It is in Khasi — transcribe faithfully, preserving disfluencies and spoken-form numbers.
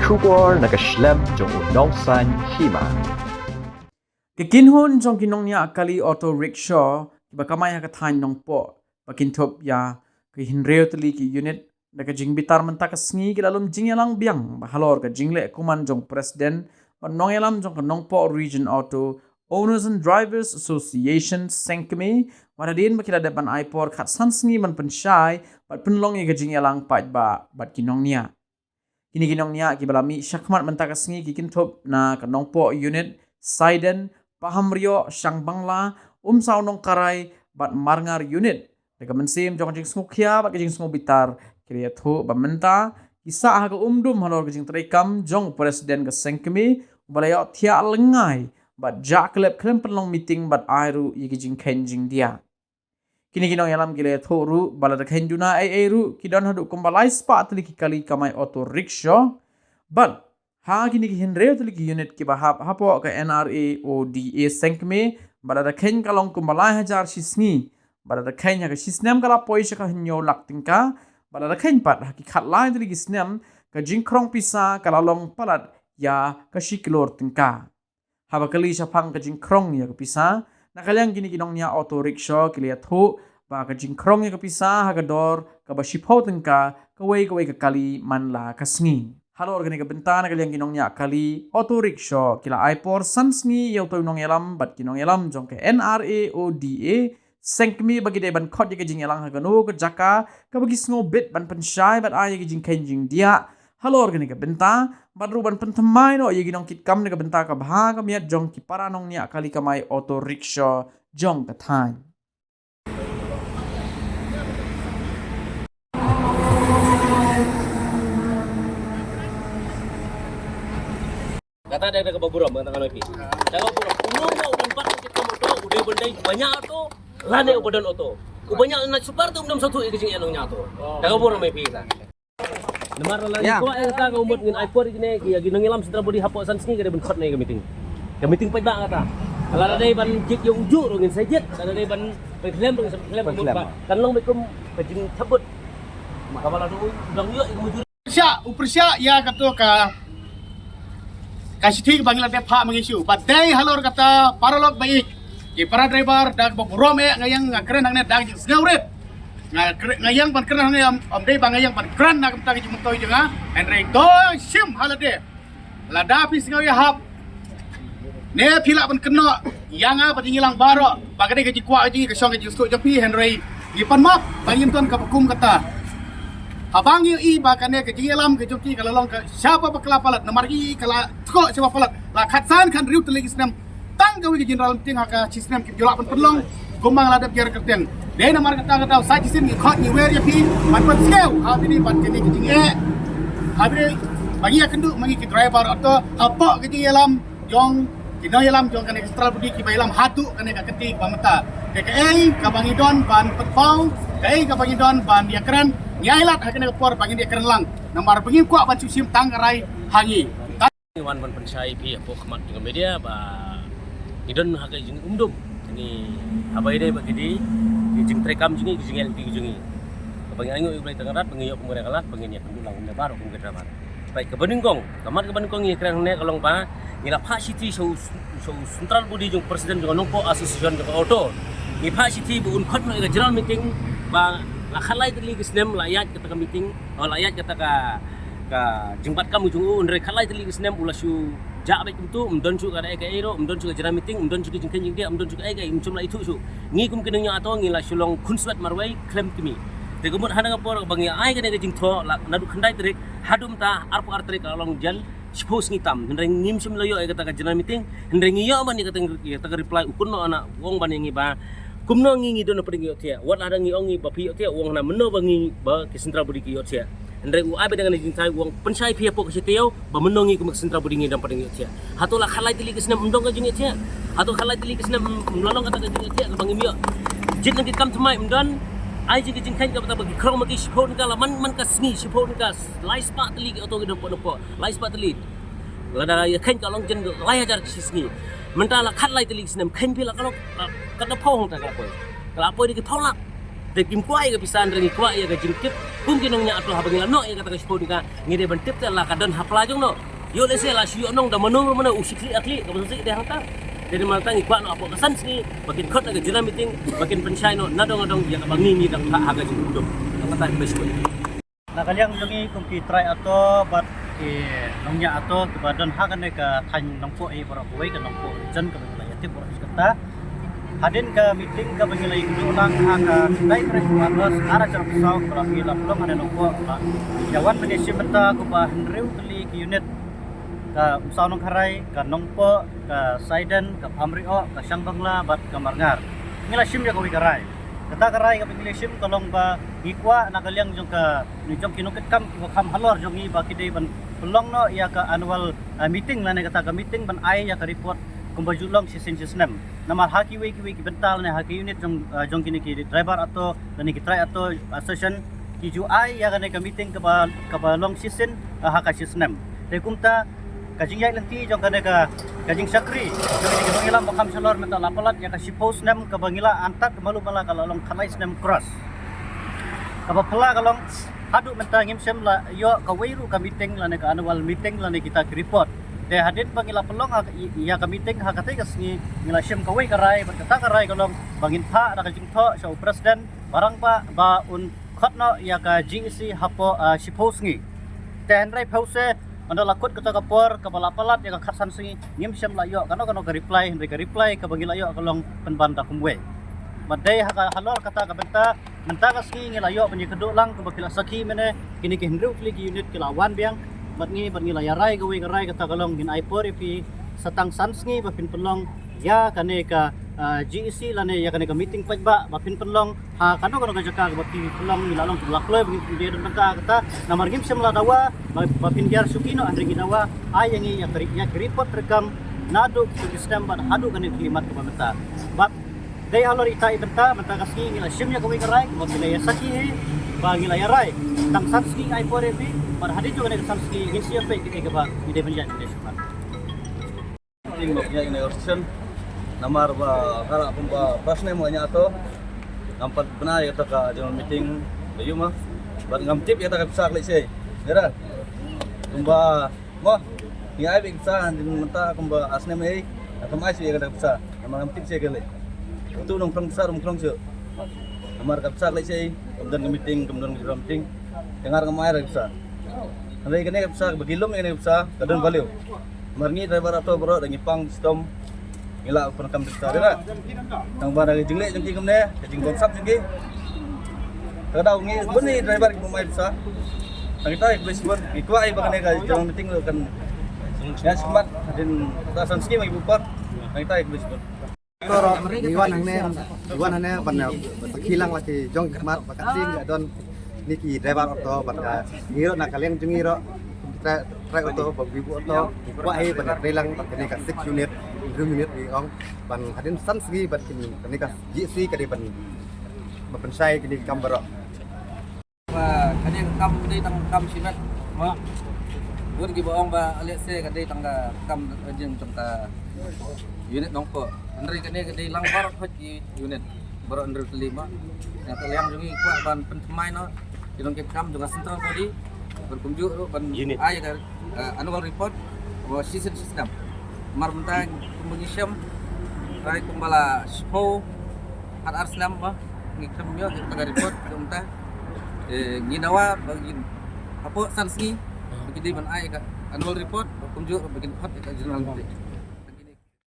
Khubor na ka shlem jong u nongsaiñ hima. Ki kynhun jong ki nongñiah kali auto rickshaw kiba kamai ha ka thaiñ Nongpoh ba kin thup ïa ki hynriew tylli ki unit da ka jingbitar mynta ka sngi ki la lum jingïalang biang ba halor ka jingleh kuman jong President bad nongïalam jong ka Nongpoh Region Auto Owners and Drivers Association, Sengkmie, wat hadien ba ki la dep ban ai por khatsan sngi ban pynshai bad pynlong ïa ka jingïalang paidbah bad ki nongñiah. Kine ki nongñiah kiba la mih shakhmat mynta ka sngi ki kynthup na ka Nongpoh Unit, Saiden, Pahamrioh, Shangbangla, Umsaw Nongkarai bad Marngar Unit. Da ka mynsiem jong ka jingsngewkhia bad ka jingsngewbitar, ki la ïathuh ba mynta ki sah ha ka umdum halor ka jingtreikam jong u President ka Sengkmie uba la ïohthiah lyngngai bad jah klep khlem pynlong meeting bad ai ruh ïa ki jingkheiñ jingdiah. Kine ki nongïalam ki la ïathuh ruh ba lada kheiñ duna ei ei ruh ki don haduh kumba lai spah tylli ki kali kamai auto rickshaw. Bad ha kine ki hynriew tylli ki unit kiba hap hapoh ka N R A O D A Sengkmie, ba lada kheiñ ka long kumba lai hajar shi sngi. Ba lada kheiñ ha ka shi snem ka la poi sha ka hynñiew lak tyngka. Ba lada kheiñ pat ha ki khatlai tylli ki snem ka jingkhrong pisa ka la long palat ïa ka shi klur tyngka. Haba kylli shaphang ka jingkhrong ïa ka pisa, na ka liang kine ki nongñiah auto rickshaw ki la ïathuh ba ka jingkhrong ïa ka pisa ha ka dor kaba shiphew tyngka kawei kawei ka kali man la ka sngi. Halor kane ka bynta na ka liang ki nongñiah kali auto rickshaw ki la ai por san sngi ïa uto u nongïalam bad ki nongïalam jong ka N R A O D A Sengkmie ba ki dei ban khot ïa ka jingïalang ha kano ka jaka kaba ki sngewbit ban pynshai bad ai ïa ka jingkheiñ jingdiah halor kane ka bynta, bad ruh ban pynthymmai noh ïa ki nongkitkam na ka bynta ka bha ka miat jong ki para nongñiah kali kamai auto rickshaw jong ka thaiñ. Kata da kaba burom, kata kano pi. Da kaba burom. Uno mo uban pat kitkam auto, ude bandai banyak auto, lane ubadan auto. Ubanyak na super tu undam satu ïa ka jingïa nongñiah auto. Da kaba burom pi ta. Namar la ïa ko ïa ka umut ngin ai por ïa kine ki, ïa ki nongïalam Central Body hapoh san sngi ka dei ban khot na ïa ka meeting. Ka meeting paidbah kata. La dei ban jied ïa u juh ruh ngin sa jied. La dei ban pynslem ruh ngin sa pynslem. Kan long bad kum ka jingthabut. Kaba la dei u dang ïoh ïa ka mujur. Pyrshah, u pyrshah ïa kato ka ka shithi ba ngi la dep phah ma ngi shu. Ba dei halor kata paralok ba ïeit. Ki para driver da kaba burom eh nga ïeng nga kren hangne da ka jingsngewrit. Nga kre-, nga ïeng ban kren hangne ym, ym dei ba nga ïeng ban kren na ka bynta ka jingmyntoi jong nga. Hynrei to shim ha lade. Lada phi sngew ïahap. Ne phi lah ban kynnoh ïa nga bad ïa ngi lang baroh ba ka dei ka jingkwah jong ngi ka shong ka jingsuk jong phi, hynrei ngi pan map ba ngim don kaba kum kata. Haba ngi ïohi ba kane ka jingïalam ka jong ki ka la long ka shaba bakla palat, namar ki ka la tkoh shaba palat la khatsan khathynriew tylli ki snem. Tang kawei ka general meeting ha ka shi snem kim ju lah ban pynlong. Kumba nga la dep ïa kyrteng. Dei namar kata ka daw sa shisien ngi khot ngi wer ïa phi ban pynsngew ha bini ban kane ka jingeh. Ha bini ba ngi ïakynduh ma ngi ki driver auto hapoh ka jingïalam jong ki nongïalam jong kane ka Central Body kiba ïalam haduh kane ka kti ba mynta. Te kaei kaba ngi don ban pynpaw, kaei kaba ngi don ban ïakren, ngi ailad ha kane ka por ba ngin ïakren lang. Namar ba ngim kwah ban shu shim tang ka rai ha ngi. Ngi wan ban pynshai phi hapoh khmat jong ka media ba ngi don ha ka jingumdum. Ngi haba ïadei bad ki dei ki jingtreikam jong ngi, ki jingïalehkai jong ngi. Kaba ngi ainguh ïa U Blei Trai Kynrad ba ngi ïoh kum ka rai ka lad ba ngin ïakynduh lang kumne baroh kum ki driver. Peit kaba nyngkong, ka mat kaba nyngkong ngi kren hangne ka long ba ngi la phah shithi sha u, sha u Central Body jong President jong ka Nongpoh Association jong ka Auto. Ngi phah shithi ba un khot noh ïa ka general meeting ba la khatlai tylli ki snem la ïaid kata ka meeting, oh, la ïaid kata ka ka jingbat kam jong u, hynrei khatlai tylli ki snem u la shu jah beit kumtu, ym don shuh ka dei kaei ruh, ym don shuh ka general meeting, ym don shuh ka jingkheiñ jingdiah, ym don shuh kaei kaei, ym shym la ithuh shuh. Ngi kum ki nongñiah auto ngi la shu long khunswet marwei khlem kmie. Te ka mut ha kane ka por ba ngi ai kane ka jingthoh la naduh khyndai tarik haduh mynta arphew ar tarik ka la long jan shiphew sngi tam, hynrei ngim shym la ïoh ïa kata ka general meeting, hynrei ngi ïoh ban ïa kata ka reply u kynnoh na u ong ban ïa ngi ba kumno ngi ngi don na pdeng ïohthiah. Wat la dang ngi ong ngi ba phi ïohthiah, u ong na mynno ba ngi ba ki Central Body ki ïohthiah. Hynrei u ai ba dang na jingthai u ong pynshai phi hapoh ka shi taïew ba mynno ngi kum ka Central Body ngi dang pdeng ïohthiah. Hato la khatlai tylli ki snem ym don ka jingïohthiah? Hato khatlai tylli ki snem ym la long kata ka jingïohthiah kaba ngim ïoh? Jied nang ki kam thymmai ym don. Ai jingki jingkheiñ kaba ta ba ki khrong ma ki shiphew tyngka la man man ka sngi shiphew tyngka lai spah tylli ki auto ki dang pon pon lai spah tylli. Lada ïa kheiñ ka long jan lai hajar shi sngi. Mynta la khatlai tylli ki snem kheiñ phi la ka long ka da phew hangta ka la poi. Ka la poi da ki phew lak. Te kim kwah ïa ka pisa hynrei ngi kwah ïa ka jingkit Kum ki nongñiah ato haba ngi la noh ïa kata ka shiphew tyngka ngi dei ban tip te la ka don ha pla jong no. Ïoh lehse la shu ïoh nong da mano mano u shikli akli kaba sngewsih dei hangta. Dei namar ta ngi kwah noh hapoh ka san sngi ba kin khot na ka general meeting ba kin pynshai noh nadong nadong ïa kaba ngi ngi dang phah ha ka jingkhuslai. Kata ka best way. Na ka liang jong ngi kum ki trai ato bad ki nongñiah ato kiba don ha kane ka thaiñ Nongpoh hi baroh kawei ka Nongpoh region kaba ngi la ïatip baroh shi katta. Hadien ka meeting kaba ngi la ïakynduh lang ha ka khyndai tarik u August ar hajar arphew saw kaba la ngi la pynlong ha Nongpoh kaba ïa wan ban ïashim bynta kaba hynriew tylli ki unit, ka Umsaw Nongkharai, ka Nongpoh, ka Saiden, ka Bhamrioh, ka Shangbangla bad ka Marngar. Ngi la shim ïa kawei ka rai. Kata ka rai kaba ngi la shim ka long ba ngi kwah na ka liang jong ka, jong ki nongkitkam kiba kham halor jong ngi ba ki dei ban pynlong noh ïa ka annual, eh, meeting lane kata ka meeting ban ai ïa ka report kumba ju long shisien shisnem. Namar ha kiwei kiwei ki bynta lane ha ki unit jong, eh, jong kine ki driver ato lane ki trai ato association ki ju ai ïa kane ka meeting kaba, kaba long shisien, eh, ha ka shisnem. Te kumta ka jingïaid lynti jong kane ka, ka jingshakri jong kine ki nongïalam ba kham shalor mynta la palat ïa ka shiphew snem kaba ngi la antad malu mala ka la long khatlai snem cross. Kaba phylla ka long haduh mynta ngim shym la ïoh kawei ruh ka meeting lane ka annual meeting lane kita ki report. Te hadien ba ngi la pynlong ha, ïa ka meeting ha katei ka sngi ngi la shim kawei ka rai bad kata ka rai ka long ba ngin phah da ka jingthoh sha u president ba rangbah ba un khot noh ïa ka G E C hapoh, ah, shiphew sngi. Te hynrei phew se ynda la kut kata ka por kaba la palat ïa ka khatsan sngi ngim shym la ïoh kano kano ka reply, hynrei ka reply kaba ngi la ïoh ka long pynban da kumwei. Bad dei ha ka halor kata ka bynta mynta ka sngi ngi la ïoh ban ïakynduh lang kumba ki la sakhi mynne kine ki hynriew tylli ki unit ki la wan biang bad ngi, bad ngi la ïa rai kawei ka rai kata ka long ngin ai por ïa phi sa tang san sngi ba phin pynlong ïa kane ka, ah, G E C lane ïa kane ka meeting paidbah ba phin pynlong ha kano kano ka jaka kaba phi pynlong ngi la long kaba la kloi ba ngi pynbiang don mynta kata namar ngim shym la dawa ba, ba phin hiar shuki noh hynrei ngi dawa ai ïa ngi ïa ka ri-, ïa ka report treikam naduh ki snem bad haduh kane ka khyllipmat kaba mynta. Bad dei halor ita i bynta mynta ka sngi ngi la shim ïa kawei ka rai kaba ngi la ïa sakhi hi ba ngi la ïa rai tang san sngi ai por ïa phi bad hadien jong kane ka san sngi ngin sa ïa peit kaei kaba ngi dei ban ïa ngi dei shuh. Meeting ba pynïaid ïa kane ka session namar ba ka la kumba phra snem nga ñiah to ngam pat bna ïa kata ka general meeting ka ïuma bad ngam tip ïa kata ka pisa ka leit shai. Ïa da kumba mo ngi ai beit ka pisa hadien mynta kumba ar snem ei ngam ai shuh ïa kata ka pisa namar ngam tip shai ka leit. Utu nongphrang pisa ruh um khrang shuh namar ka pisa ka leit shai kam don ka meeting kam don ka general meeting. Te nga ruh ngam ai ruh ka pisa. Hynrei kane ka pisa kaba ki lum ïa kane ka pisa ka don value. Namar ngi driver auto baroh da ngi pang shitom ngi lah ban kam da pisa de la. Tang ba da ka jingleh jong ki kumne ka jingbamsap jong ki. Ka daw ngi bun ngi driver ki bym ai pisa. Tang kita ki khublei shibun ngi kwah ïa ba kane ka general meeting ruh kan ïa shikmat hadien ta san sngi ma ki bupor. Tang kita ki khublei shibun. Toro ngi wan hangne, ngi wan hangne ban, eh, sakhi lang la ki jong ki khmat ba ka tieng la don ni ki driver auto bad ka ngi ruh na ka liang jong ngi ruh trai, trai auto ba ngi bu auto ngi kwah hi ban trei lang bad kane ka six unit, hynriew unit ngi ong ban hadien san sngi bad kane ka G E C ka dei ban, ban pynshai kine ki kam baroh. Ba kane ka kam ka dei tang ka kam shimet. Mo. Bun kiba ong ba lehse ka dei tang ka kam jing jong ka unit Nongpoh. Hynrei kane ka dei lang baroh hoi ki unit. Baroh hynriew tylli mo. Nga ka liang jong ngi kwah ban pynthymmai noh ki nongkitkam jong ka central body ban kumjuh ruh ban ai ka, eh, annual report ba shisien shisnem. Mar mynta kumba ngi shem rai kumba la shiphew ar snem ba ngi khlem ïoh ïa kata ka report. Kumta, eh, ngi dawa ba ngin hapoh san sngi ba ki dei ban ai ka annual report ba kumjuh ba kin khot ïa ka general meeting.